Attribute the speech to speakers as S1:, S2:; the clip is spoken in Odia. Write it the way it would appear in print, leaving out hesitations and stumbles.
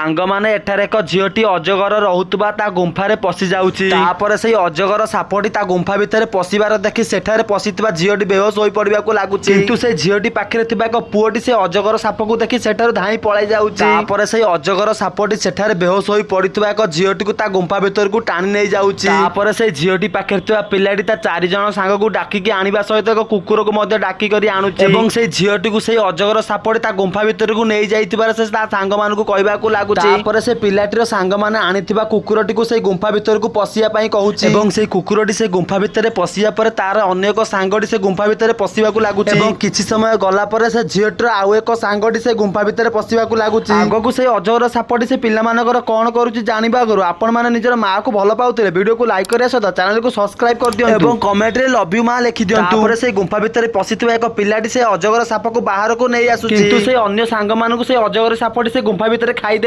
S1: ସାଙ୍ଗମାନେ, ଏଠାରେ ଏକ ଝିଅଟି ଅଜଗର ରହୁଥିବା ତା ଗୁମ୍ଫାରେ ପଶି ଯାଉଛି। ତାପରେ ସେଇ ଅଜଗର ସାପଟି ତା ଗୁମ୍ଫା ଭିତରେ ପଶିବାର ଦେଖି ସେଠାରେ ପଶିଥିବା ଝିଅଟି ବେହୋସ ହୋଇ ପଡିବାକୁ ଲାଗୁଛି। କିନ୍ତୁ ସେ ଝିଅଟି ପାଖରେ ଥିବା ଏକ ପୁଅଟି ସେ ଅଜଗର ସାପକୁ ଦେଖି ସେଠାରୁ ଧାଇଁ ପଳାଇ ଯାଉଛି। ତାପରେ ସେଇ ଅଜଗର ସାପଟି ସେଠାରେ ବେହୋସ ହୋଇ ପଡିଥିବା ଏକ ଝିଅଟିକୁ ତା ଗୁମ୍ଫା ଭିତରକୁ ଟାଣି ନେଇ ଯାଉଛି। ତାପରେ ସେଇ ଝିଅଟି ପାଖରେ ଥିବା ପିଲାଟି ତା ଚାରି ଜଣ ସାଙ୍ଗକୁ ଡାକିକି ଆଣିବା ସହିତ ଏକ କୁକୁରକୁ ମଧ୍ୟ ଡାକି କରି ଆଣୁଛି ଏବଂ ସେଇ ଝିଅଟିକୁ ସେଇ ଅଜଗର ସାପଟି ତା ଗୁମ୍ଫା ଭିତରକୁ ନେଇ ଯାଇଥିବାର ସେ ତା ସାଙ୍ଗମାନଙ୍କୁ କହିବାକୁ ଲାଗୁଛି। ତାପରେ ସେ ପିଲାଟିର ସାଙ୍ଗମାନେ ଆଣିଥିବା କୁକୁରଟିକୁ ସେଇ ଗୁମ୍ଫା ଭିତରକୁ ପଶିବା ପାଇଁ କହୁଛି ଏବଂ ସେଇ କୁକୁରଟି ସେ ଗୁମ୍ଫା ଭିତରେ ପଶିବା ପରେ ତାର ଅନ୍ୟ ଏକ ସାଙ୍ଗଟି ସେ ଗୁମ୍ଫା ଭିତରେ ପଶିବାକୁ ଲାଗୁଛି ଏବଂ କିଛି ସମୟ ଗଲା ପରେ ସେ ଝିଅଟିର ଆଉ ଏକ ସାଙ୍ଗଟି ସେ ଗୁମ୍ଫା ଭିତରେ ପଶିବାକୁ ଲାଗୁଛି। ଆଗକୁ ସେଇ ଅଜଗର ସାପଟି ସେ ପିଲାମାନଙ୍କର କଣ କରୁଛି ଜାଣିବା ଆଗରୁ ଆପଣମାନେ ନିଜର ମାଆକୁ ଭଲ ପାଉଥିଲେ ଭିଡ଼ିଓକୁ ଲାଇକ୍ କରିବା ସହିତ ଚ୍ୟାନେଲକୁ ସବସ୍କ୍ରାଇବ କରିଦିଅନ୍ତୁ ଏବଂ କମେଣ୍ଟରେ ଲଭ୍ you ମା ଲେଖିଦିଅନ୍ତୁ। ତାପରେ ସେଇ ଗୁମ୍ଫା ଭିତରେ ପଶିଥିବା ଏକ ପିଲାଟି ସେ ଅଜଗର ସାପକୁ ବାହାରକୁ ନେଇ ଆସୁଛି, କିନ୍ତୁ ସେ ଅନ୍ୟ ସାଙ୍ଗମାନଙ୍କୁ ସେ ଅଜଗର ସାପଟି ସେ ଗୁମ୍ଫା ଭିତରେ ଖାଇ ଦେଇଥିଲା।